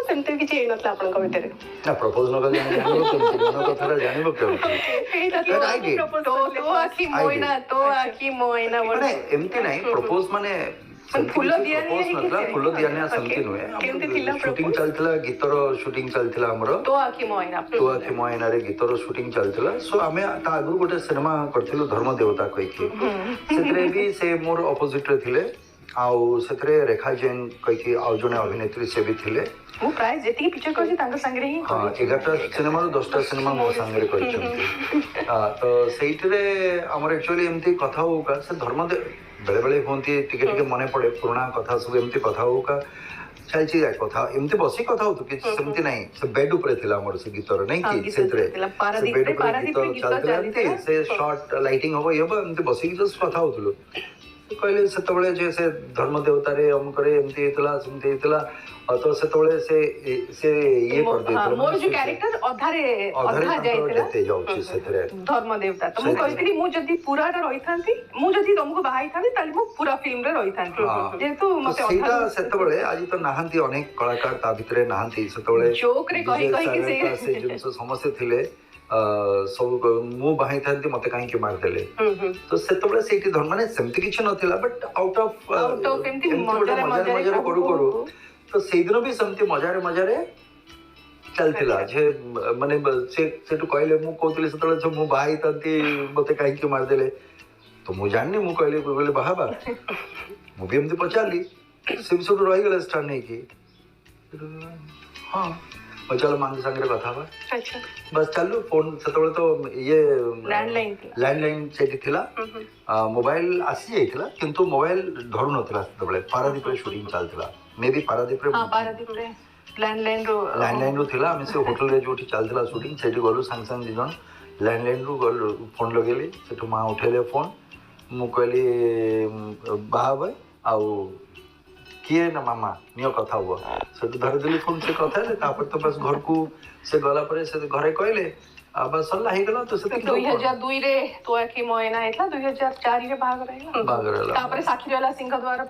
ସେମିତି କିଛି ହେଇନଥିଲା ଆପଣଙ୍କ ଭିତରେ? ନା, ପ୍ରପୋଜ ନ କଲେ ଆମେ ଜାଣିବ କେମିତି? ମନ କଥାଟା ଜାଣିବ କେମିତି? But I did. ତୋ ଆଖି ମଇନା, ତୋ ଆଖି ମଇନା। ମାନେ ଏମିତି ନାହିଁ, ପ୍ରପୋଜ ମାନେ ସେମିତି ଫୁଲ କିଛି ଦିଆ ନିଆ propose ହେଇକି ନଥିଲା, ଫୁଲ ଦିଆ ନିଆ ସେମିତି ନୁହେଁ। କେମିତି ଥିଲା ସୁଟିଂ propose? ଚାଲିଥିଲା, ଗୀତର ସୁଟିଂ ଚାଲିଥିଲା ଆମର। ତୋ ଆଖି ମଇନା। ତୋ ଆଖି ମଇନାରେ ଗୀତର ସୁଟିଂ ଚାଲିଥିଲା। ସୋ ଆମେ ତା ଆଗରୁ ଗୋଟେ ସିନେମା କରିଥିଲୁ ଧର୍ମ ଦେବତା କହିକି। ସେଥିରେ ବି ସେ ମୋର ଅପୋଜିଟରେ ଥିଲେ ଆଉ ସେଥିରେ ରେଖା ଜୈନ କହିକି ଆଉ ଜଣେ ଅଭିନେତ୍ରୀ, ସେ ବି ଥିଲେ। ମୁଁ ପ୍ରାୟ ଯେତିକି ପିକ୍ଚର କରିଛି, ତାଙ୍କ ସାଙ୍ଗରେ ହିଁ କରିଛି। 11ଟା ସିନେମାରୁ 10ଟା ସିନେମା ମୋ ସାଙ୍ଗରେ କରିଛନ୍ତି। ତ ସେଇଥିରେ ଆମର ଆକ୍ଚୁଆଲି ଏମିତି କଥା ହଉକା, ସେ ଧର୍ମ ବେଳେ ବେଳେ ହୁଅନ୍ତି, ଟିକେ ଟିକେ ମନେ ପଡେ ପୁରୁଣା କଥା ସବୁ। ଏମିତି କଥା ହଉକା ଚାଲିଛି କଥା, ଏମିତି ବସି କଥା ହଉଛୁ, କିଛି ସେମିତି ନାହିଁ। ସେ ବେଡ୍ ଉପରେ ଥିଲା ଆମର ସେ ଗୀତର, ନାଇଁ କି? ଗୀତ ସେଥିରେ ଚାଲିଥିଲା। ସେ ପାରାଦୀପରେ ବେଡ୍ ଉପରେ ଗୀତ ପାରାଦୀପରେ ଗୀତ ଚାଲିଥିଲା ଏମିତି। ଚାଲିଥିଲା। ସେ ସର୍ଟ ଲାଇଟିଂ ହବ, ଇଏ ହବ, ଏମିତି ବସିକି ଜଷ୍ଟ କଥା ହଉଥିଲୁ। ସେ କହିଲେ ସେତେବେଳେ ଯେ ସେ ଧର୍ମ ଦେବତାରେ ଅମୁକରେ ଏମିତି ହେଇଥିଲା, ସେମିତି ହେଇଥିଲା। ଆଉ ତ ସେତେବେଳେ ସେ ଇଏ କରିଦେଇଥିଲେ। ମୋର ମାନେ ଯୋଉ କ୍ୟାରେକ୍ଟର ଅଧାରେ ଅଧାରେ ଅଧା ତାଙ୍କର ଯାଇଥିଲା। ଡେଥ୍ ହେଇଯାଉଛି ସେଥିରେ। ଧର୍ମ ଦେବତା ତ ମୁଁ କହିଥିଲି, ମୁଁ ଯଦି ପୁରାଟା ରହିଥାନ୍ତି, ମୁଁ ଯଦି ତମକୁ ବାହା ହେଇଥାନ୍ତି, ତାହେଲେ ମୁଁ ପୁରା ଫିଲ୍ମରେ ରହିଥାନ୍ତି। ଯେହେତୁ ତ ମତେ ସେଇଟା ଅଧାରୁ ସେତେବେଳେ, ଆଜି ତ ନାହାନ୍ତି, ଅନେକ କଳାକାର ତା ଭିତରେ ନାହାନ୍ତି। ସେତେବେଳେ ଜୋକରେ କହି ବିଜୟ କହିକି ସାଗର, ସେ ଜିନିଷ ସମସ୍ତେ ଥିଲେ। ସବୁ ମୁଁ ବାହାଇଥାନ୍ତି, ମତେ କାହିଁକି ମାରିଦେଲେ? ହୁଁ ହୁଁ ତ ସେତେବେଳେ ସେଇଠି ମାନେ ସେମିତି କିଛି ନଥିଲା, but out of out of ଏମିତି ଗୋଟେ ମଜାରେ ମଜାରେ ମଜାରେ ମଜାରେ କହୁ କରୁ କରୁ କହୁ। ତ ସେଇଦିନ ବି ସେମିତି ମଜାରେ ମଜାରେ ଚାଲିଥିଲା ଯେ ମାନେ ସେ ସେଠୁ କହିଲେ, ମୁଁ କହୁଥିଲି ସେତେବେଳେ ଯେ ମୁଁ ବାହା ହେଇଥାନ୍ତି, ମତେ କାହିଁକି ମାରିଦେଲେ? ତ ମୁଁ ଜାଣିନି, ମୁଁ କହିଲି ବାହା ହେବା? ମୁଁ ବି ଏମିତି ପଚାରିଲି। ସେ ବି ସେଠୁ ରହିଗଲେ ଷ୍ଟାଣ୍ଡ ନେଇକି। ସେଠୁ ହଁ, ହଉ ଚାଲ, ମାଙ୍କ ସାଙ୍ଗରେ କଥା ହବା। ବାସ୍ ଚାଲୁ। ଫୋନ ସେତେବେଳେ ତ ଇଏ ଲ୍ୟାଣ୍ଡଲାଇନ ଥିଲା। ଲ୍ୟାଣ୍ଡଲାଇନ ସେଇଠି ଥିଲା। ହୁଁ ହୁଁ ମୋବାଇଲ ଆସିଯାଇଥିଲା, କିନ୍ତୁ ମୋବାଇଲ ଧରୁନଥିଲା। ସେତେବେଳେ ପାରାଦୀପରେ ସୁଟିଂ ଚାଲିଥିଲା, ମେ ବି ପାରାଦୀପରେ। ହଁ, ପାରାଦୀପରେ ଲ୍ୟାଣ୍ଡଲାଇନ ରୁ। ଲ୍ୟାଣ୍ଡଲାଇନ ରୁ ଥିଲା। ଆମେ ସେ ହୋଟେଲରେ ଯୋଉଠି ଚାଲିଥିଲା ସୁଟିଂ, ସେଇଠି ଗଲୁ ସାଙ୍ଗେ ସାଙ୍ଗେ 2 ଜଣ। ଲ୍ୟାଣ୍ଡଲାଇନ ରୁ ଗଲୁ, ଫୋନ ଲଗେଇଲି, ସେଠୁ ମା ଉଠେଇଲେ ଫୋନ। ମୁଁ କହିଲି, ବାହା ହେବେ ଆଉ କିଏ? ନା, ମାମା, ନିଅ କଥା ହୁଅ। ସେଠୁ ଧରିଦେଲି ଫୋନ, ସେ କଥା ହେଲେ। ତାପରେ ତ ବାସ୍ ଘରକୁ ସେ ଗଲା ପରେ ସେ ଘରେ କହିଲେ, ଆଉ ବାସ୍ ସରିଲା, ହେଇଗଲା ତ ସେତିକି। ଆଉ କଣ? 2002ରେ ତୋ ଆଖି ମଇନା ହେଇଥିଲା, 2004ରେ ବାହାଘର ହେଲା। ବାହାଘର ହେଲା। ତାପରେ ସାକ୍ଷୀ ରହିଲା ସିଂହ ଦ୍ୱାର।